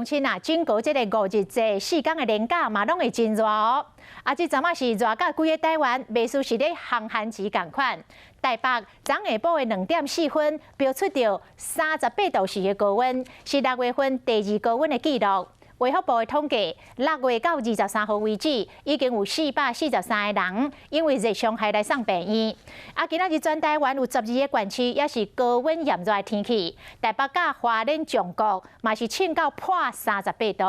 親啊，整個這个五日節四工的連假嘛，攏會真熱哦。啊，這陣仔是熱甲規个台灣，袂輸是咧寒寒時仝款。台北昨下晡的2點4分，飆出著38度4的高溫，是6月份第二高溫的紀錄。衛福部的統計，6月到23號為止，已經有443個人因為熱傷害來送病院。啊，今仔日全台灣有12個縣市也是高溫炎熱的天氣，台北佮花蓮中國嘛是衝到破38度。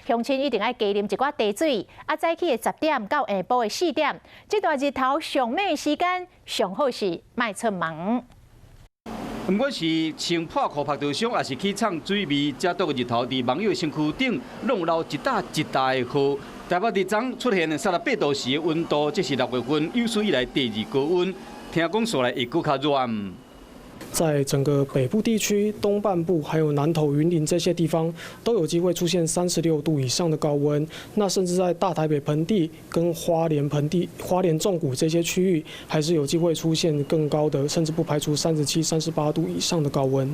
鄉親一定愛加啉一寡茶水。啊，早起的10點到下晡的4點，這段日頭上猛的時間，上好是莫出門。毋管是穿破褲曝著傷，抑是去藏水味，這毒的日頭佇網友身軀頂，攏留一搭一搭的痕。台北佇昨出現38度4的溫度，這是6月份有史以來第二高溫。聽講紲來會閣較熱。在整個北部地區、東半部，還有南投、雲林這些地方，都有機會出現36度以上的高溫。那甚至在大台北盆地跟花蓮盆地、花蓮縱谷這些區域，還是有機會出現更高的，甚至不排除37、38度以上的高溫。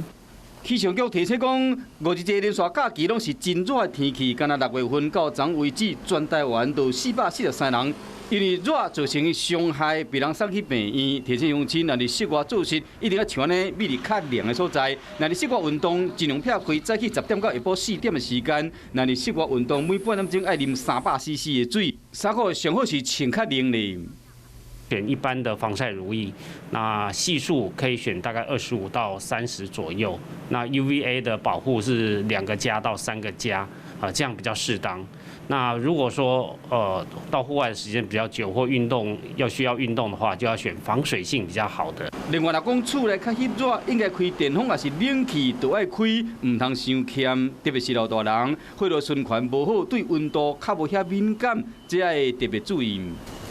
氣象局提醒講，五日節連續假期攏是真熱的天氣，干焦6月份到昨為止，全台灣都443人因為熱造成傷害，被人送去病院。提醒鄉親，若佇室外做事，一定愛穿按呢密佇較涼的所在。若佇室外運動，盡量避開早起十點到下晡四點的時間。若佇室外運動，每半點鐘愛啉300 CC 的水。衫褲上好是穿較涼的。選一般的防曬乳液，那係數可以選大概25到30左右。那 UVA 的保護是2個加到3個加，啊，這樣比較適當。那如果說到戶外的時間比較久，或運動要需要運動的話，就要選防水性比較好的。另外，若講厝內較翕熱，應該開電風抑是冷氣都愛開，毋通傷儉。特別是老大人，血液循環無好，對溫度較無遐敏感，這愛特別注意。